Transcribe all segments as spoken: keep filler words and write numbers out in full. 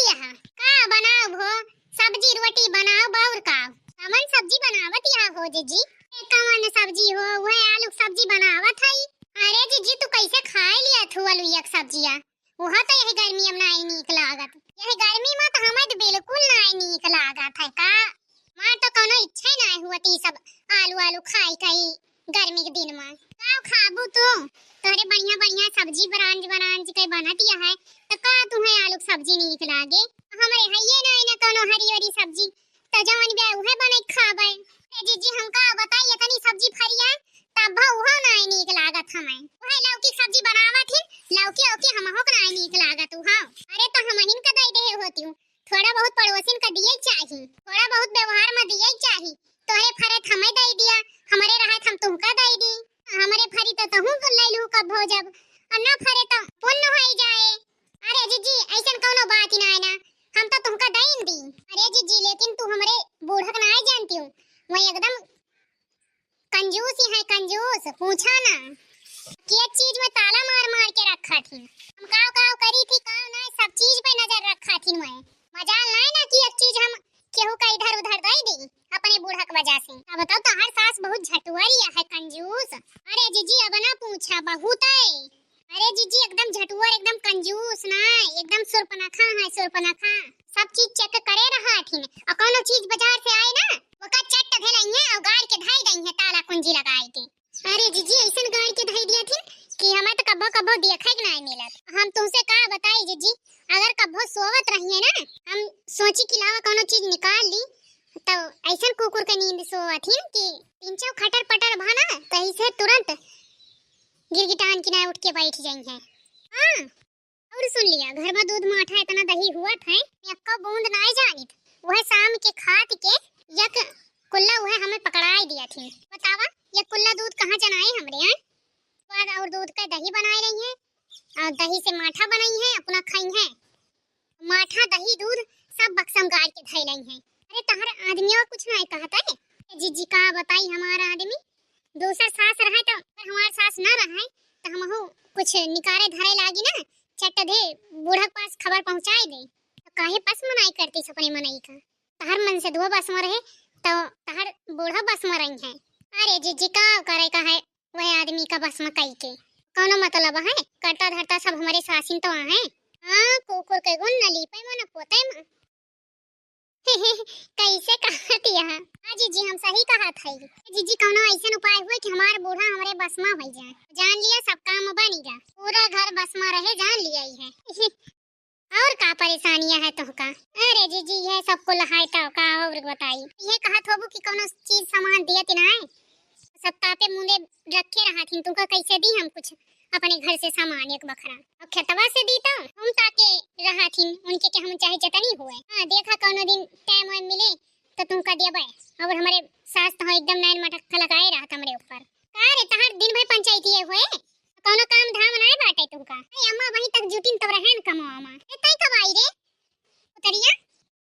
यह का बनाओ हो? सब्जी रोटी बनाओ, और का? कवन सब्जी बनावत यह हो जीजी? ए, कवन सब्जी हो? वह आलू के सब्जी बनावत हई। अरे जीजी, तू कैसे खाए लिया थू आलू एक सब्जिया? वह तो यही गर्मी में नाई नीक लागत। यही गर्मी में तो हमें तो बिल्कुल नाई नीक लागत है का। मार तो कौनो इच्छा ही नाई हुआ ती सब आलू आलू खाई खाई गर्मी के दिन में। का खाबू तू? तोहरे बढ़िया बढ़िया सब्जी ब्रांज ब्रांज के बनत यह है, तो का तुम्हें आलू के सब्जी नीक लागे? हमरे हइये नाई ना कौनो हरी हरी सब्जी, तो जवन बे उहे बने खाबे। ए जीजी, हमका बताई, इतनी सब्जी फरिया, तब उहो नाई नीक लागत हमें। उहे लौकी के सब्जी बनावत ही, लौकी ओकी हमहो के नाई नीक लागत उहो। अरे तो हमहिन का दे देहे होती हूँ, थोड़ा बहुत पड़ोसिन का दिए चाही, थोड़ा बहुत व्यवहार में दिए चाही। तोहरे फरे त हमें दे दिया, हमरे रहे त हम तुमका दे दी, हमरे फरी तो तहूँ को ले लू कब हो जब, और ना फरे तो पुण्य हो जाए। अरे जीजी, ऐसन कौनो बात ही ना है ना, हम तो तुमका दे दी। अरे जीजी, लेकिन तू हमरे बूढ़क ना जानती हूँ, वही एकदम कंजूस ही है, कंजूस, पूछा ना। के चीज में ताला मार मार के रखा थी, हम काव काव करी थी, काव ना, सब चीज पे नजर रखा थी। मैं मजाल ना है ना कि एक चीज हम केहू का इधर उधर दे दी अपने बूढ़क वजह से। अब बताओ, तोहर सास बहुत झटुआरी है, कंजूस। अरे जीजी, अब ना पूछा, बहुत है। अरे जीजी, एकदम झटुअर, एकदम कंजूस ना, एकदम सुर्पनखा है, सुर्पनखा। सब चीज चेक करे रहा थी, और कौनो चीज बाजार से आए ना, ओका चट धे लइहे और गाड़ के धई दइहे ताला कुंजी लगाए के। अरे जीजी, ऐसन गाड़ के धई दिया थी कि हमें तो कब्बो कब्बो देखे के नाई मिलत। हम तुमसे का बताई जीजी, अगर कब्बो सोवत रहिए ना, हम सोची कि लावा कौनो चीज निकाल ली, तो ऐसन कुकुर के नींद सोवत ही कि तीन चार खटर पटर भा ना, तो ऐसे तुरंत गिरगिटान की नाई उठ के बैठ जाई है। हाँ, और सुन लिया, घर में दूध माठा इतना दही हुआ था, एक्को बूंद नाई जानित। वह शाम के खात के एक कुल्ला वह हमें पकड़ाई दिया थी। बतावा, ये कुल्ला दूध कहाँ जनाए हमरे यहाँ? पर और दूध का दही बनाए रही है, और दही से माठा बनाई है, अपना खाई है। माठा, दही, दूध सब बक्सा में गाड़ के धई लई है। अरे, तहर आदमियों कुछ नाई कहत है? ए जीजी, का बताई, हमारा आदमी दूसर सास रहे तो, पर हमार सास ना रहे तो हमहू कुछ निकारे धरे लागी ना, चट दे बूढ़क पास खबर पहुँचाई दे। तो काहे बस मनाई करती अपने मनई का? तहर मन से दुआ बस में रहे तो तहर बूढ़ा बस में रही है। अरे जीजी, का करे का है, वह आदमी का बस में कई के कौनो मतलब है? करता धरता सब हमारे सासिन तो आहे। हाँ, कुकुर के गुण न लीपे में न पोते में। कैसे कहत यह? हाँ जीजी, हम सही कहत हई। जीजी, कौनो ऐसन उपाय हुए कि हमार बूढ़ा हमरे बस में हो जाए, जान लिया सब काम बनी जा, पूरा घर बस में रहे, जान लिया ही है। और का परेशानियाँ है तुहका? अरे जीजी, यह सब कुल है तो का और बताई। यह कहत होबू कि कौनो चीज सामान दिया कि नाई? सब तापे मुंदे रखे रहा थी, तुमका कैसे दी हम कुछ अपने घर से सामान एक बखरा? और खेतवा से दी तो हम ताके रहा थी, उनके के हम चाहे जतनी हुए। हाँ, देखा कौनो दिन टाइम वाइम मिले तो तुमका देबे। और हमारे सास तो एकदम नैन मटक लगाए रहत हमरे ऊपर। का रे, तहार दिन भर पंचायती हुए? कौनो काम धाम नाय बाटे तुमका? ए अम्मा, वहीं तक जुटिन तब रहन कमवा मा। ए, तई कब आई रे? उतरिया?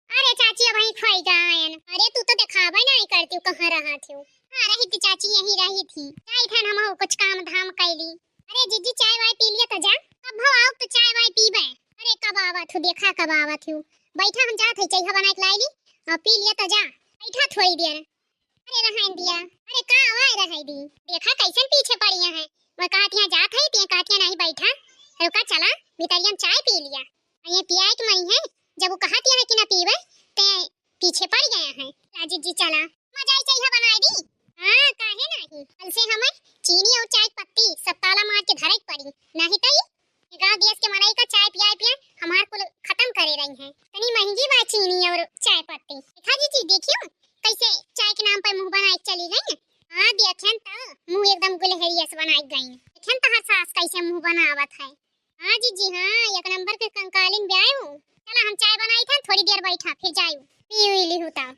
अरे चाची, अब वहीं खोई गयन। अरे, तू तो देखावे नाय करती, कहाँ रहा थी? हाँ, रही थी चाची, यहीं रही थी। जाई थन हम कुछ काम धाम कैली। अरे जीजी, चाय वाय पी लिया तो जा। कब हो आओ तो चाय वाय पीबे। अरे, कब आवत हो, देखा कब आवत हो। बैठा, हम जात है, चाय बनाए के लाई ली और पी लिया तो जा। बैठा थोड़ी देर। अरे रहन दिया, अरे का आवा रहै दी, देखा कैसन पीछे पड़िया है। वह कहतिया जात है, ते कहतिया नहीं बैठा, रुका चला, भीतरिया में चाय पी लिया। ये पियाए के मई है, जब वो कहतिया है कि ना पीबे, ते पीछे पड़ गया है। ला जीजी चला, मजा आई चाय बनाए दी। हाँ, काहे नहीं, कल से हमें चीनी और चाय पत्ती सब ताला मार के धरे के पड़ी, नहीं तो ये गाँव देश के मनई का चाय पिया पिया हमार कुल खत्म करे रही हैं। तनी महंगी बा चीनी और चाय पत्ती। देखा जीजी, देखियो कैसे चाय के नाम पर मुंह बनाए के चली गई। हाँ, देखन त मुंह एकदम गुलहेरिया से बनाए गई। देखन तहार सास कैसे मुंह बनावत है। हाँ जीजी, हाँ, एक नंबर के कंकालिन ब्याय हूँ। चला हम चाय बनाई था, थोड़ी देर बैठा, फिर जायू पी उई ली हूँ तब।